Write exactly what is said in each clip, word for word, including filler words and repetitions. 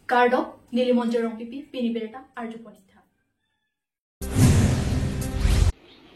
Kardom, neli Monjir Rongpipi, pini birta arjupon-ik tha.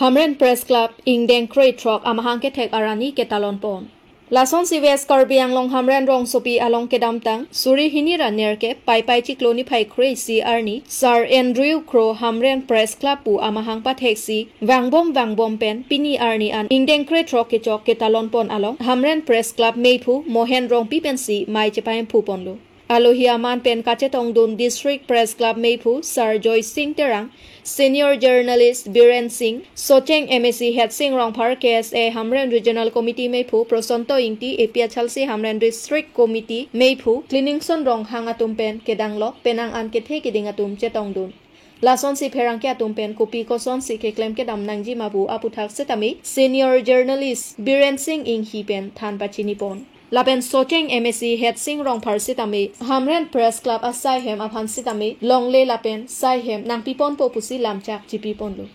Hamren Press Club ingdeng krethrok amahang kethek arni ketalon pon. Lasonsi West Karbi Anglong Hamren rongsopi along kedamtang suri hini ra nerkep Paipai chiklo niphai kre-isi arni Sir Andrew Kro Hamren Press Club pu amahang patheksi vangbom vangbom pen pini arni an ingdeng krethrok kechok ketalon pon along Hamren Press Club meiphu Mohen Rongpi pensi mei chepaemphu ponlo. Alohi aman pen kachetongdun District Press Club meiphu Sir Joy Singh Terang, Senior Journalist Biren Singh, Socheng M A C Head Singh Rongphar, K S A Hamren Regional Committee meiphu Prosanto Ingti, A P H L C Hamren District Committee meiphu Kliningson Ronghang atum pen kedanglok penang an kethe keding atum chetongdun. Lasonsi pherangke atum pen kopi kosonsi keklem kedam nangji ma pu aputhak setame Senior Journalist Biren Singh Inghi pen than pachini pon. Lapen Socheng M A C Head Singh Rongphar setame Hamren Press Club asai hem aphan setame longle lapen sai hem nangpiponpo pusi lamchak chipi ponlo.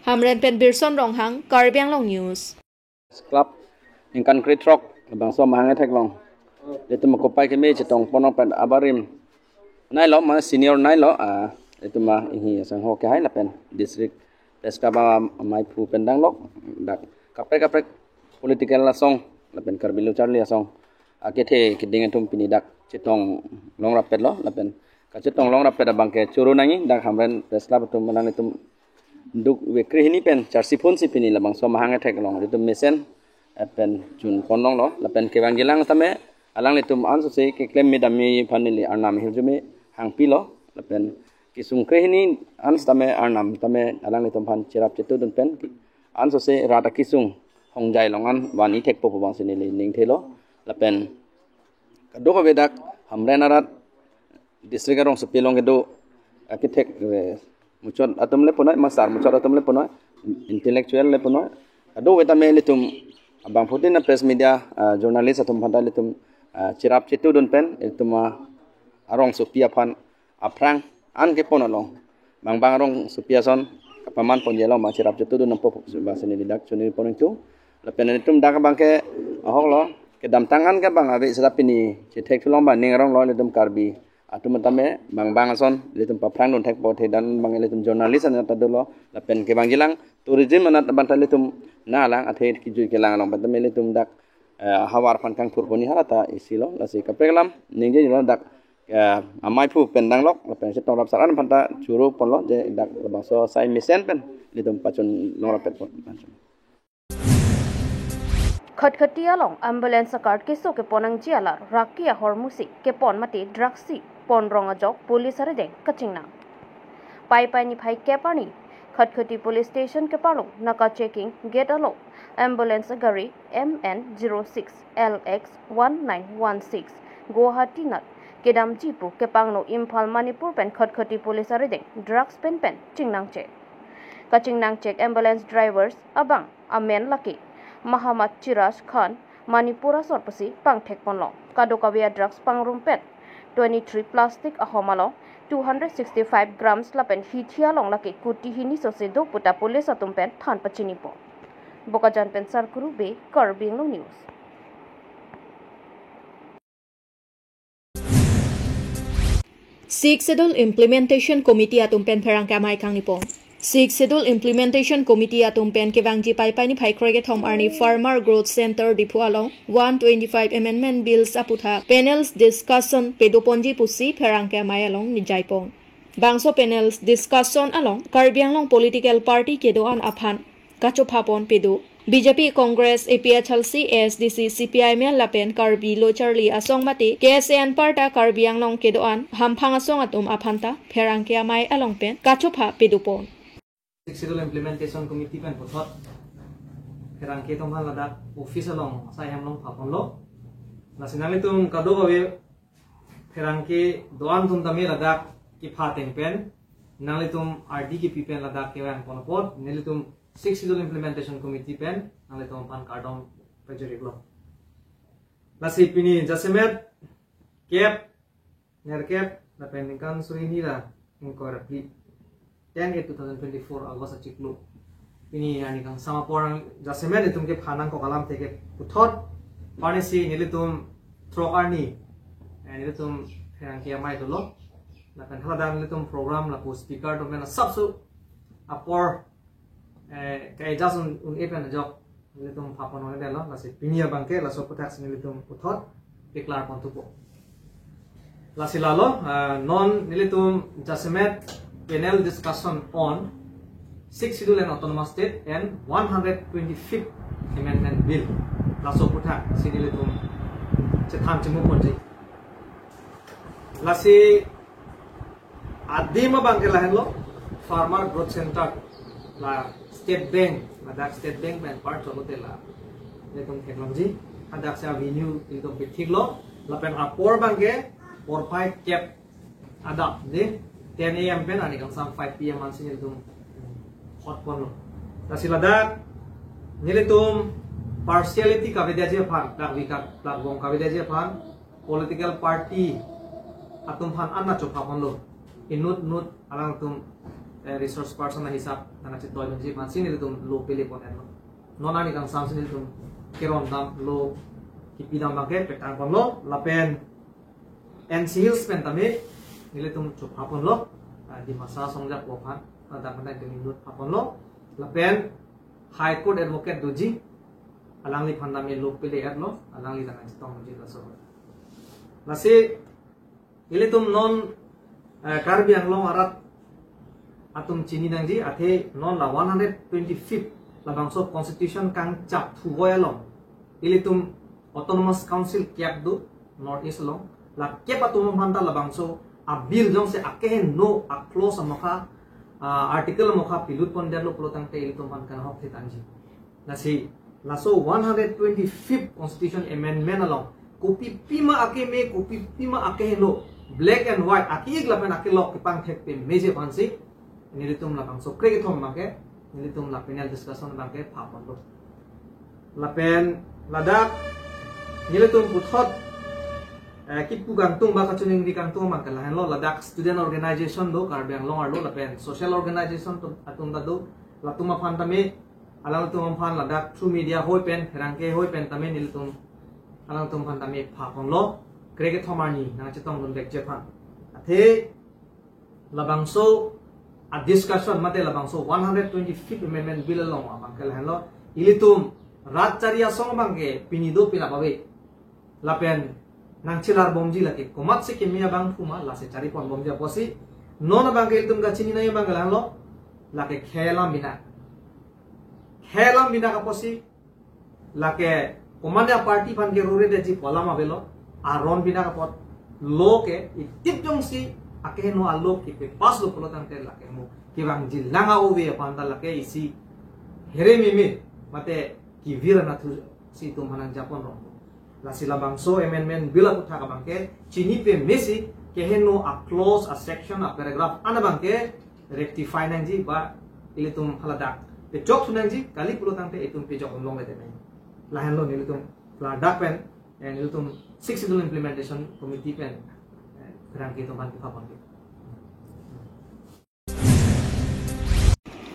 Hamren pen Birson Ronghang, Karbi Anglong News. Club ningkan krethrok labangso amahang kethek along, itum kopai keme chetong ponong pen abarim nailo, ma senior nailo, ah, itum ma Inghi asangho kehai lapen District Press Club a-, ameiphu pen danglok, dak kaprek kaprek political asong lapen Karbi lo charli asong akethe keding atum pini dak chetong longrapetlo, lapen kachetong longrapet abangke choro nangji, dak Hamren Press Club atum alanglitum duk vekre hini pen charsi phunsi pini labangso amahang kethek along itum mesen, eh, pen chun ponlonglo, lapen kevangjilang tame alanglitum ansose keklem me dam me aphan neli arnam hirjume hangpilo, lapen kesung kre hini an tame arnam tame alanglitum aphan cherap chetudun pen ansose rat akesung hongjai along an van-i thekpo pu abangsi neli ningthelo, lapen kadokave dak Hamren arat district arongsopi along kedo akethek, eh, muchot atum le punoi, ma sar muchot atum le punoi, intellectual le punoi, kadokave tame ilitum abangphutin a-press media, ah, journalist atum aphanta ilitum, ah, cherap chetudun pen ilitum, ah, arongsopi aphan aphrang an kepon along bang bang arongsopi ason kapaman ponji along ma cherap chetudun nangpo pu abangsi neli dak chunipon ingtung. Lapen ilitum dak abangke ahoklo, kedamtang an ke bang ave seta pini chethekthu long bang ning aronglo, ilitum Karbi atum tame bang bang ason ilitum paphrangdun thekpo, athe dan bang ilitum journalist anat ta dolo, lapen kevangjilang tourism anat abang ta ilitum nanglang, athe kejui kelang along pen tame ilitum dak, eh, havar aphan kangthur ponji hala ta isilo, lasi kaprek alam ningjelo dak, eh, ameiphu pen danglok lapen chetong rap sar an aphanta choro ponlo, je dak labangso sai mesen pen ilitum pachun longrapet pon. Khatkhati along ambulance a-cart keso kepon nangji alar raki ahormusi kepon mate drugs si pon rong ajok police arideng kachingnang. Paipai niphai kep arni Khatkhati Police Station keparlo naka checking gate along ambulance agari M N zero six L X one nine one six Guwahati nat kedamji pu kepangno Imphal Manipur pen Khatkhati Police arideng drugs pen pen chingnangchek. Kachingnangchek ambulance drivers abang amen lake Mahammad Chiraj Khan, Manipur asor pusi pangthek ponlo. Kadokave a-drugs pangrum pen twenty-three plastic ahom along two hundred sixty-five grams lapen hithi along lake kuti hini sose do puta police atum pen than pachinipo. Bokajan pen Sarkuru Bey, Karbi Anglong News. Sixth Schedule Implementation Committee atum pen pherangke amei kangnipon. Sixth Schedule Implementation Committee atum pen kevangji Paipai niphai krekethom arni Farmer Growth Centre Diphu along one twenty-five Amendment Bills aputhak panels discussion pedoponji pusi pherangke amei along nijaipon. Bangso panels discussion along Karbi Anglong political party kedo-an aphan kachophapon pedo. B J P, Congress, A P H L C, A S D C, C P I M L lapen Karbi Lo Charli Asong mate K S A anparta Karbi Anglong kedo-an hamphang asong atum aphanta pherangke amei along pen kachopha pedopon. Sixth Schedule Implementation Committee pen puthot pherangke atum aphan ladak office along asai hem along phaponlo. Lasi nanglitum kadokave pherangke do-an atum tame ladak kepha ateng pen nanglitum ardi kepi pen ladak kevang pon apot nelitum Sixth Schedule Implementation Committee pen nanglitum aphan kardom pajirlo. Lasi pini jasemet kep, nerkep, lapen ningkan suri hini ra ingkoi ra phli, ten eight two thousand twenty-four August achiklo. Pini arni kangsam apor jasemet itum kepha nangkok alamthe ke puthot, arnisi nelitum throk arni, eh, nelitum Yang kia mai dolo. Lapen hala dan nelitum program lapu speaker atum pen asapso apor, eh, kai jas un, un-e pen ajok nelitum phapon-ong-edetlo, lasi pini abangke laso aputhak si nelitum puthot declare pon thupo. Lasi lalo, ah, non nelitum jasemet panel discussion on Sixth Schedule and Autonomous State and one hundred twenty-fifth Amendment Bill, laso aputhak si nelitum chethan chemu ponji. Lasi adim abangke lahenlo, Farmer Growth Center, la State Bank, ladak State Bank pen apar cholote la nelitum theklongji. Hadak si avenue nelitum pithiklo, lapen apor abangke porphai kep adap de, ten A M pen arni kangsam five P M ansi nelitum hot ponlo. Lasi ladak nelitum partiality kavedetji aphan, dak vika, dak bong kavedetji aphan, political party atum aphan an na chopha ponlo. Inut nut alangtum, eh, resource person ahisap nangkachetoidunji aphansi nelitum lo pele pon-etlo. Non arni kangsam si nelitum keron dam, lo kipi dam abangke petang ponlo, lapen N C Hills pen tame nelitum chopha ponlo, ah, Dimasa asong ajakong aphan, ah, dak pen nelitum inut pha ponlo, lapen High Court advocate doji, alangliphan tame lo pele-etlo, alangli tame chetongji laso. Lasi ilitum non, eh, Karbi Anglong arat atum chini nangji, athe non la one hundred twenty-fifth labangso constitution kangchap thuvoi along ilitum Autonomous Council kep do North East along, la kep atum aphan ta labangso a-bill jongsi akeheno a-clause amokha, ah, article amokha pilut pondetlo pulo tangte ilitum aphan kanghok thetangji. Lasi laso one hundred twenty-fifth Constitution Amendment along kopi pima akeme, kopi pima akeheno, black and white, ake-ik lapen akelok kepangthek pameji aphansi nelitum labangso krekethom abangke nelitum la panel discussion abangke pha ponlo. Lapen ladak nelitum puthot, eh, kipu kangtung ba kachiningri kangtung abangke lahenlo, ladak student organization do Karbi Anglong arlo, lapen social organization atum, atum ta do, latum aphan tame, alangtum aphan ladak through media ahoi pen, pherangke ahoi pen tame nelitum alangtum aphan tame pha ponlo, krekethom arni nangchetongdun vekji aphan. Athe labangso a-discussion mate labangso one hundred twenty-fifth Amendment Bill along abangke lahenlo, ilitum rat chari asong abangke pini do, penap ave. Lapen nangchelar bomji, lake komatsi keme abangphu ma, lasi chari pon bomji apotsi. Non abangke ilitum kachini nangji abangke lahenlo, lake khei alam binak. Khei alam binak apotsi, lake komatne a-party aphan kerore detji pu alam avelo, aron binak apot lo ke itip jongsi akeheno a-lo kepass lo pulo tangte lake mo kevangjilang a-ove aphan ta lake isi here meme mate kevir anatthu si itum aphan nangja pon rong. Lasi labangso Amendment Bill aputhak abangke chini pamesi keheno a-clause, a-section, a-paragraph an abangke rectify nangji ba ilitum haladak pejok thu nangji, kali pulo tangte itum pejok longledet nangji. Lahenlo nelitum ladak pen, eh, nelitum Sixth Schedule Implementation Committee pen, eh, pherangke atum aphan kepha ponji.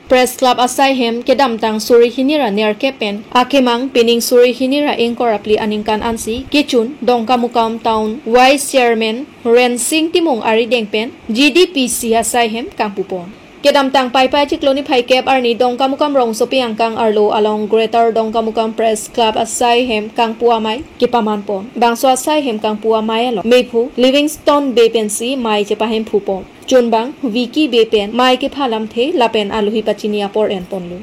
Press Club asai hem kedamtang suri hini ra nerkep pen akemang pining suri hini ra ingkoi ra phli aningkan ansi kechun Dongkamukam Town Vice Chairman Rensing Timung arideng pen G D P C asai hem kangpu pon. Kedamtang Paipai chiklo niphai kep arni Dongkamukam rongsopi angkang arlo along Greater Dongkamukam Press Club asai hem kangpu amei kepaman pon. Bangso asai hem kangpu amei along mephu Livingstone Bey pensi mei chepahemphu pon. Chunbang Vicky Bey pen mei kepha lamthe lapen alohi pachini apor en ponlo.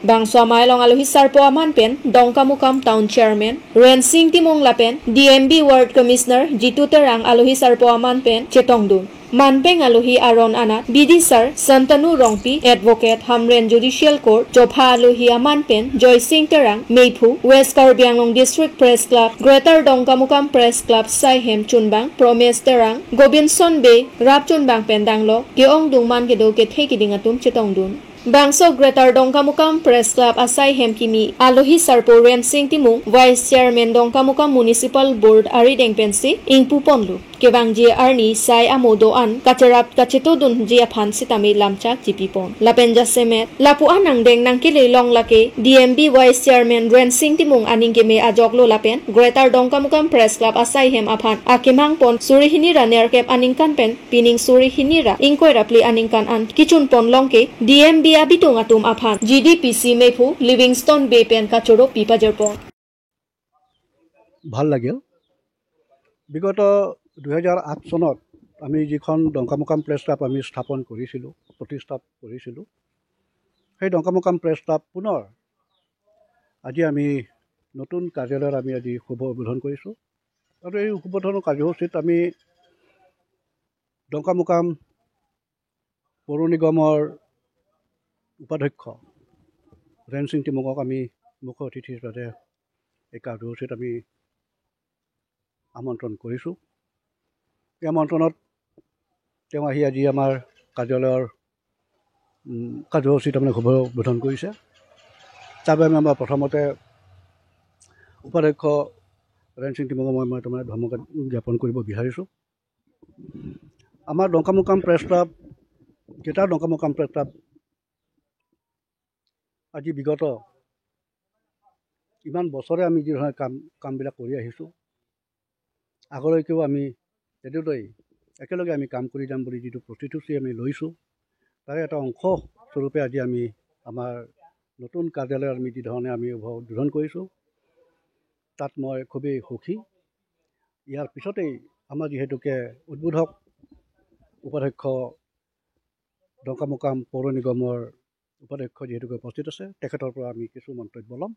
Bangso amei along alohi sarpo aman pen Dongkamukam Town Chairman Rensing Timung lapen D M B Ward Commissioner Jitu Terang alohi sarpo aman pen chetongdun. Manpeng alohi aron anat bidisar Santanu Rongpi, Advocate Hamren Judicial Court, chopha alohi aman pen Joysing Terang, mephu West Karbi Anglong District Press Club, Greater Dongkamukam Press Club asai hem chunbang Promes Terang, Gobinson Bey, rap chunbang pen danglok ke-ongdung man kedo kethe keding atum chetongdun. Bangso Greater Dongkamukam Press Club asai hem kimi alohi sarpo Rensing Timung, Vice Chairman Dongkamukam Municipal Board arideng pensi ingpuponlo. Kevangji arni sai amo do-an kacherap kachetodunji aphan sitame lamchak chipipon. Lapen jasemet lapu-an angdeng nangkele long lake D M B Vice Chairman Rensing Timung aning keme ajoklo lapen Greater Dongkamukam Press Club asai hem aphan akemang pon suri hini ra nerkep aningkan pen pining suri hini ra ingkoi ra phli aningkan an kichun pon long ke D M B abitung atum aphan G D P C mephu Livingstone Bey pen kachoro pi pajirpon. ভাল লাগিল। বিগত দুহেজাৰ আঠ চনত আমি যিখন ডংকামুকাম press club আমি স্থাপন কৰিছিলোঁ, প্ৰতিষ্ঠা কৰিছিলোঁ, সেই ডংকামুকাম প্ৰেছ ক্লাব পুনৰ আজি আমি নতুন কাৰ্যালয়ত আমি আজি শুভ উদ্বোধন কৰিছোঁ। আৰু এই শুভ উদ্বোধনৰ কাৰ্যসূচীত আমি ডংকামুকাম পৌৰ নিগমৰ উপাধ্যক্ষ ৰেনসিং টিমুঙক আমি মুখ্য অতিথি হিচাপে এই কাৰ্যসূচীত আমি আমন্ত্ৰণ কৰিছোঁ। এই আমন্ত্ৰণত তেওঁ আহি আজি আমাৰ কাৰ্যালয়ৰ উম, কাৰ্যসূচী তাৰমানে শুভ উদ্বোধন কৰিছে। তাৰ বাবে আমাৰ প্ৰথমতে উপাধ্যক্ষ ৰেনসিং টিমুঙক মই মই তাৰমানে ধন্যবাদ জ্ঞাপন কৰিব বিচাৰিছোঁ। আমাৰ ডংকামুকাম প্ৰেছ ক্লাব, গ্ৰেটাৰ ডংকামুকাম প্ৰেছ ক্লাব আজি বিগত ইমান বছৰে আমি যি ধৰণে কাম কামবিলাক কৰি আহিছোঁ, আগলৈকেও আমি তেনেদৰেই একেলগে আমি কাম কৰি যাম বুলি যিটো প্ৰতিশ্ৰুতি আমি লৈছোঁ, তাৰে এটা অংশ স্বৰূপে আজি আমি আমাৰ নতুন কাৰ্যালয়ত আমি যি ধৰণে আমি শুভ উদ্বোধন কৰিছোঁ, তাত মই খুবেই সুখী। ইয়াৰ পিছতেই আমাৰ যিহেতুকে উদ্বোধক উপাধ্যক্ষ ডংকামুকাম পৌৰ নিগমৰ উপাধ্যক্ষ যিহেতুকে উপস্থিত আছে, তেখেতৰ পৰা আমি কিছু মন্তব্য ল'ম।